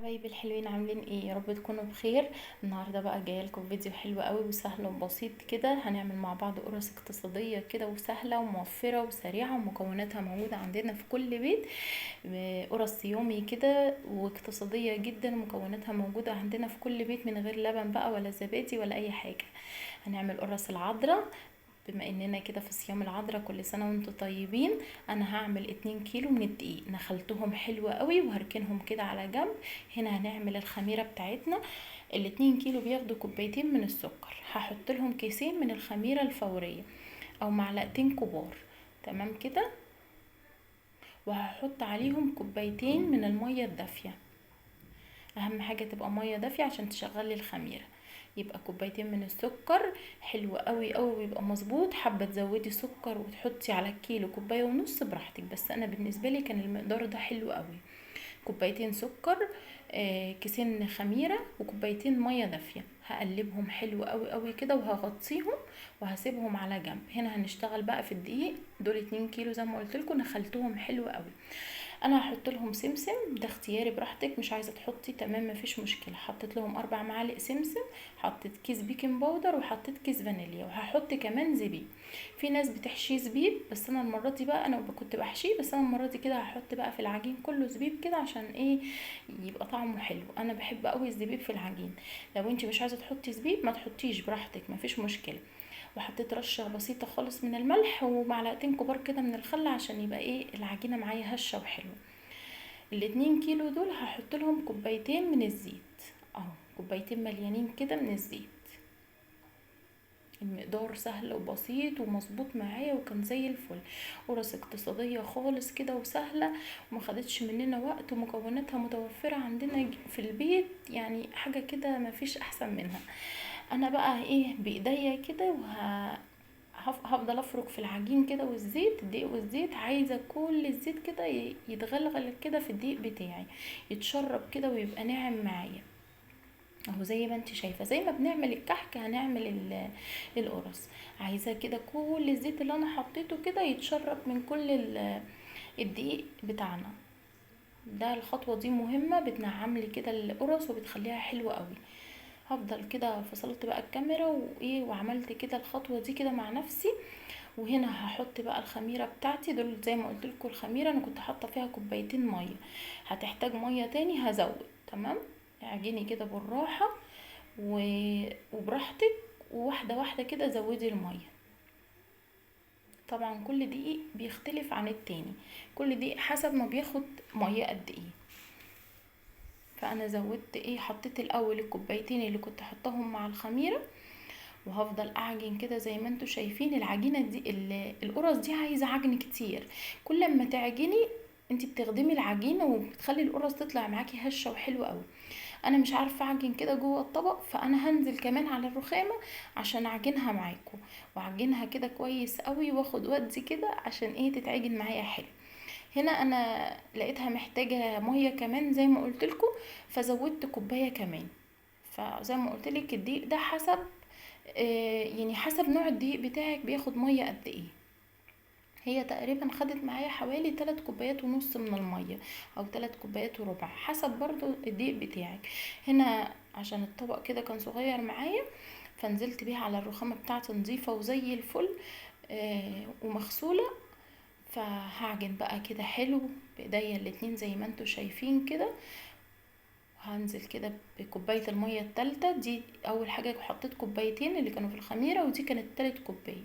حبايبي الحلوين، عاملين ايه؟ يا رب تكونوا بخير. النهارده بقى جاية لكم فيديو حلو قوي وسهل وبسيط كده. هنعمل مع بعض قرص اقتصادية كده وسهلة وموفره وسريعة ومكوناتها موجودة عندنا في كل بيت. قرص يومي كده واقتصادية جدا، مكوناتها موجودة عندنا في كل بيت من غير لبن بقى ولا زبادي ولا اي حاجة. هنعمل قرص العذراء. بما اننا كده في صيام العذراء، كل سنة وانتم طيبين. انا هعمل 2 كيلو من الدقيق، نخلتهم حلو قوي وهركنهم كده على جنب. هنا هنعمل الخميره بتاعتنا. الاتنين كيلو بياخدوا كوبايتين من السكر، هحط لهم كيسين من الخميره الفورية او معلقتين كبار، تمام كده. وهحط عليهم كوبايتين من المية الدافيه، اهم حاجة تبقى مية دافيه عشان تشغلي الخميره. يبقى كوبايتين من السكر، حلو قوي قوي ويبقى مظبوط. حابة تزودي سكر وتحطي على الكيلو كوباية ونص براحتك، بس انا بالنسبة لي كان المقدار ده حلو قوي. كوبايتين سكر، كيسين خميره وكوبايتين مية دافيه. هقلبهم حلو قوي قوي كده وهغطيهم وهسيبهم على جنب. هنا هنشتغل بقى في الدقيق. دول 2 كيلو زي ما قلت لكم، نخلتهم حلو قوي. انا هحط لهم سمسم، ده اختياري براحتك، مش عايزه تحطي تمام مفيش مشكلة. حطيت لهم 4 معالق سمسم، حطيت كيس baking powder وحطيت كيس فانيليا، وهحط كمان زبيب. في ناس بتحشيه زبيب، بس انا المرة دي بقى انا كنت بحشيه، بس انا المرة دي كده هحط بقى في العجين كله زبيب كده عشان ايه؟ يبقى طعمه حلو. انا بحب قوي الزبيب في العجين. لو انت مش عايزه تحطي زبيب ما تحطيش، براحتك مفيش مشكلة. وحطيت رشه بسيطة خالص من الملح ومعلقتين كبار كده من الخل عشان يبقى ايه العجينة معايا هشه وحلوه. الاتنين كيلو دول هحط لهم كوبايتين من الزيت، اهو كوبايتين مليانين كده من الزيت. المقدار سهل وبسيط ومظبوط معايا وكان زي الفل. قرص اقتصادية خالص كده وسهلة وما خدتش مننا وقت، ومكوناتها متوفرة عندنا في البيت، حاجة كده ما فيش احسن منها. انا بقى ايه بايديا كده هفضل افرك في العجين كده والزيت، الدقيق والزيت، عايزه كل الزيت كده يتغلغل كده في الدقيق بتاعي، يتشرب كده ويبقى ناعم معايا اهو زي ما انت شايفه. زي ما بنعمل الكحك هنعمل القرص. عايزه كده كل الزيت اللي انا حطيته كده يتشرب من كل الدقيق بتاعنا ده. الخطوة دي مهمة، بتنعم لي كده القرص وبتخليها حلوة قوي. هفضل كده فصلت بقى الكاميرا وعملت كده الخطوة دي كده مع نفسي. وهنا هحط بقى الخميره بتاعتي. دول زي ما قلت لكم الخميره انا كنت حاطه فيها كوبايتين مية، هتحتاج مية تاني هزود، تمام. اعجني كده بالراحة وبراحتك، وواحدة واحدة كده زودي المية. طبعا كل دقيق بيختلف عن التاني، كل دقيق حسب ما بياخد مية قد ايه. فانا زودت ايه، حطيت الاول الكوبايتين اللي كنت حطاهم مع الخميره، وهفضل اعجن كده زي ما انتوا شايفين. العجينة دي القرص دي عايزه عجن كتير، كل ما تعجني انتي بتخدمي العجينة وبتخلي القرص تطلع معاكي هشه وحلوه قوي. انا مش عارفه اعجن كده جوه الطبق، فانا هنزل كمان على الرخامه عشان اعجنها معاكم، واعجنها كده كويس قوي واخد ودي كده عشان ايه تتعجن معايا حلو. هنا انا لقيتها محتاجه مية كمان زي ما قلت لكم، فزودت كوباية كمان. فزي ما قلت لك الدقيق ده حسب نوع الدقيق بتاعك بياخد مية قد ايه. هي تقريبا خدت معايا حوالي تلات كوبايات ونص من المية او 3 كوبايات وربع حسب برضو الدقيق بتاعك. هنا عشان الطبق كده كان صغير معايا فنزلت بيها على الرخامه بتاعتي نظيفة وزي الفل، ومغسوله. فهعجن بقى كده حلو بايديا الاتنين زي ما انتوا شايفين كده. وهنزل كده بكوبايه المية التالتة دي، اول حاجة حطيت كوبايتين اللي كانوا في الخميره ودي كانت تالت كوباية.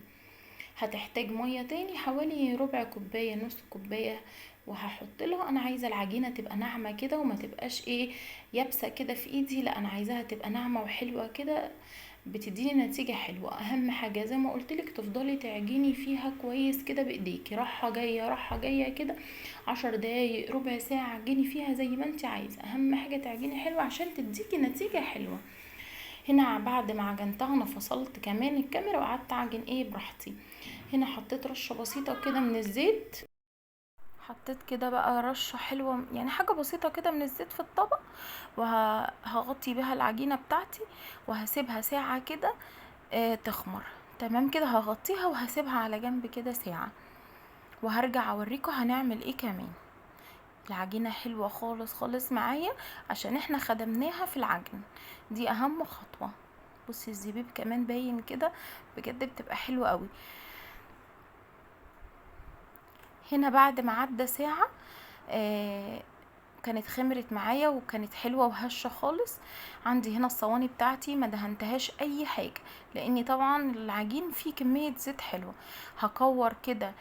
هتحتاج مية تاني حوالي ربع كوباية نص كوباية، وهحط لها. انا عايزه العجينة تبقى ناعمة كده وما تبقاش يابسة كده في ايدي، لا انا عايزاها تبقى ناعمة وحلوه كده، بتديني نتيجة حلوة. اهم حاجة زي ما قلت لك تفضلي تعجني فيها كويس كده بايديكي، راحة جاية راحة جاية كده 10 دقايق ربع ساعة عجني فيها زي ما انت عايزه. اهم حاجة تعجني حلوة عشان تديكي نتيجة حلوة. هنا بعد ما عجنتها انا فصلت كمان الكاميرا وقعدت اعجن براحتي. هنا حطيت رشه بسيطة كده من الزيت، حطيت كده بقى رشه حلوة حاجة بسيطة كده من الزيت في الطبق، وهغطي بيها العجينة بتاعتي وهسيبها ساعة كده، تخمر تمام كده. هغطيها وهسيبها على جنب كده ساعة، وهرجع اوريكم هنعمل ايه كمان. العجينة حلوة خالص خالص معايا عشان احنا خدمناها في العجن، دي اهم خطوة. بصي الزبيب كمان باين كده، بجد بتبقى حلوة قوي. هنا بعد ما عدى ساعة كانت خمرت معايا وكانت حلوة وهشه خالص. عندي هنا الصواني بتاعتي ما دهنتهاش اي حاجة، لاني طبعا العجين فيه كمية زيت حلوة. هكور كده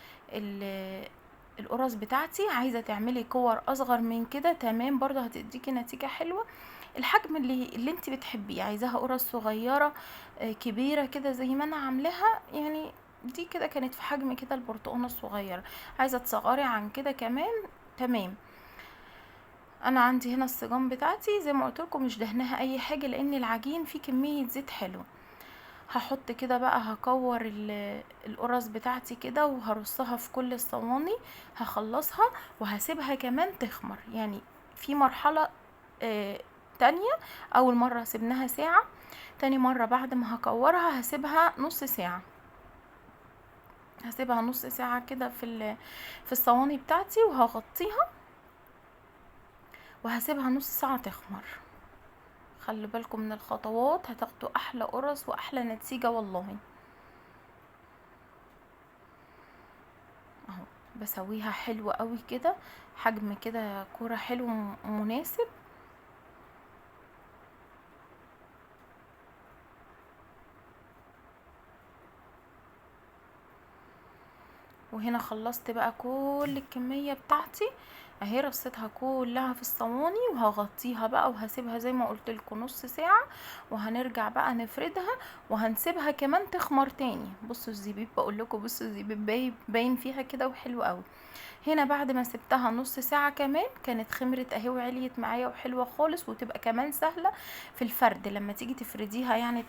القرص بتاعتي. عايزه تعملي كور اصغر من كده تمام، برضه هتديكي نتيجة حلوة. الحجم اللي انت بتحبيه، عايزاها قرص صغيرة، كبيرة كده زي ما انا عاملاها، يعني دي كده كانت في حجم كده البرتقانه الصغيرة. عايزه تصغري عن كده كمان تمام. انا عندي هنا الصيجان بتاعتي زي ما قلت لكم مش دهناها اي حاجة، لان العجين فيه كمية زيت حلوة. هحط كده بقى، هكور القرص بتاعتي كده وهرصها في كل الصواني، هخلصها وهسيبها كمان تخمر. يعني في مرحلة تانية، اول مرة سيبناها ساعة، تاني مرة بعد ما هكورها هسيبها نص ساعة، هسيبها نص ساعة كده في الصواني بتاعتي، وهغطيها وهسيبها نص ساعة تخمر. خلي بالكم من الخطوات، هتاخدوا احلى قرص واحلى نتيجة والله. اهو بسويها حلو قوي كده، حجم كده كورة حلو مناسب. وهنا خلصت بقى كل الكمية بتاعتي اهي، رصيتها كلها في الصواني وهغطيها بقى وهسيبها زي ما قلت لكم نص ساعة، وهنرجع بقى نفردها وهنسيبها كمان تخمر تاني. بصوا الزبيب، بقول لكم بصوا الزبيب باين فيها كده وحلو قوي. هنا بعد ما سبتها نص ساعة كمان كانت خمرت اهي وعليت معايا وحلوة خالص، وتبقى كمان سهلة في الفرد لما تيجي تفرديها، يعني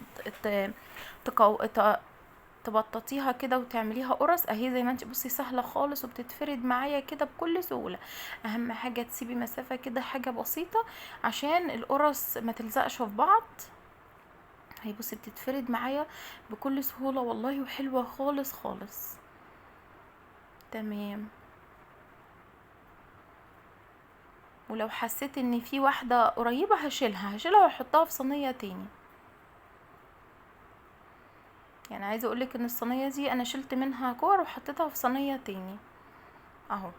تبططيها كده وتعمليها قرص اهي زي ما انت بصي، سهلة خالص وبتتفرد معايا كده بكل سهولة. اهم حاجة تسيبي مسافة كده حاجة بسيطة عشان القرص ما تلزقش في بعض. هي بصي بتتفرد معايا بكل سهولة والله، وحلوه خالص خالص. تمام. ولو حسيت ان في واحدة قريبه هشيلها واحطها في صينية تاني. يعني عايزه اقولك ان الصينية دي انا شلت منها كور وحطيتها في صينية تاني اهو،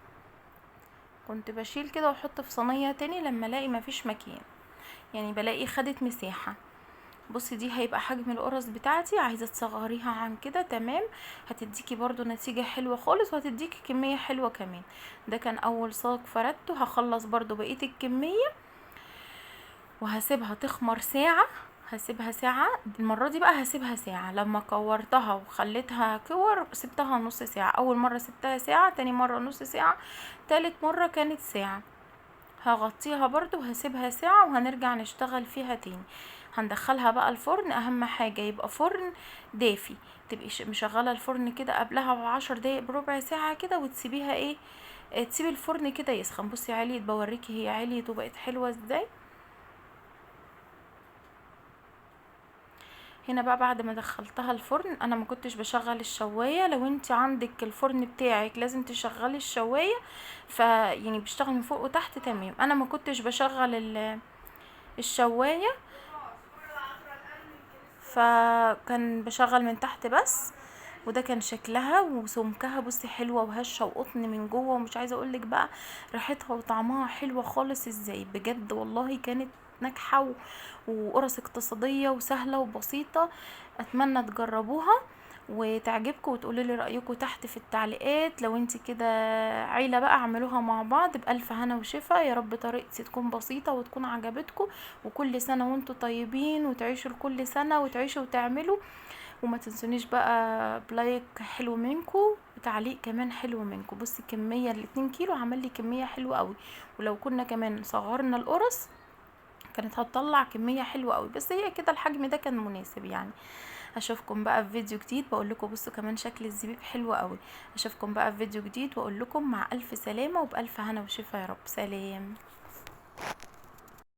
كنت بشيل كده واحط في صينية تاني لما الاقي مفيش مكان، يعني بلاقي خدت مساحة. بصي دي هيبقى حجم القرص بتاعتي، عايزه تصغريها عن كده تمام، هتديكي برضو نتيجة حلوة خالص وهتديكي كمية حلوة كمان. ده كان اول صاج فردته. هخلص برضو بقية الكمية وهسيبها تخمر ساعة، هسيبها ساعة المرة دي بقى، هسيبها ساعة. لما كورتها وخليتها كور سبتها نص ساعة، اول مرة سبتها ساعة، تاني مرة نص ساعة، تالت مرة كانت ساعة. هغطيها برضو وهسيبها ساعة وهنرجع نشتغل فيها تاني. هندخلها بقى الفرن، اهم حاجة يبقى فرن دافي، تبقي مشغلة الفرن كده قبلها ب10 دقايق بربع ساعة كده، وتسيبيها ايه، تسيبي الفرن كده يسخن. بصي عليت، بوريكي هي عليت وبقت حلوة ازاي. هنا بقى بعد ما دخلتها الفرن، انا ما كنتش بشغل الشوايه، لو انت عندك الفرن بتاعك لازم تشغلي الشوايه، ف يعني بيشتغل من فوق وتحت تمام. انا ما كنتش بشغل الشوايه، فكان بشغل من تحت بس. وده كان شكلها وسمكها، بصي حلوة وهشه وقطن من جوه، ومش عايزه اقولك بقى ريحتها وطعمها حلوة خالص ازاي، بجد والله كانت ناجحة وقرص اقتصادية وسهلة وبسيطة. اتمنى تجربوها وتعجبكم وتقولوا لي رايكم تحت في التعليقات. لو انت كده عيله بقى اعملوها مع بعض بالف هنا وشفا يا رب. طريقتي تكون بسيطة وتكون عجبتكم، وكل سنة وانتم طيبين، وتعيشوا لكل سنة وتعيشوا وتعملوا. وما تنسونيش بقى بلايك حلو منكم وتعليق كمان حلو منكم. بصي الكمية الاتنين كيلو عمل لي كمية حلوة قوي، ولو كنا كمان صغرنا القرص كانت هتطلع كمية حلوة قوي، بس هي كده الحجم ده كان مناسب يعني. اشوفكم بقى في فيديو جديد، بقول لكم بصوا كمان شكل الزبيب حلو قوي. اشوفكم بقى في فيديو جديد واقول لكم مع الف سلامه وبالف هنا وشفا يا رب. سلام.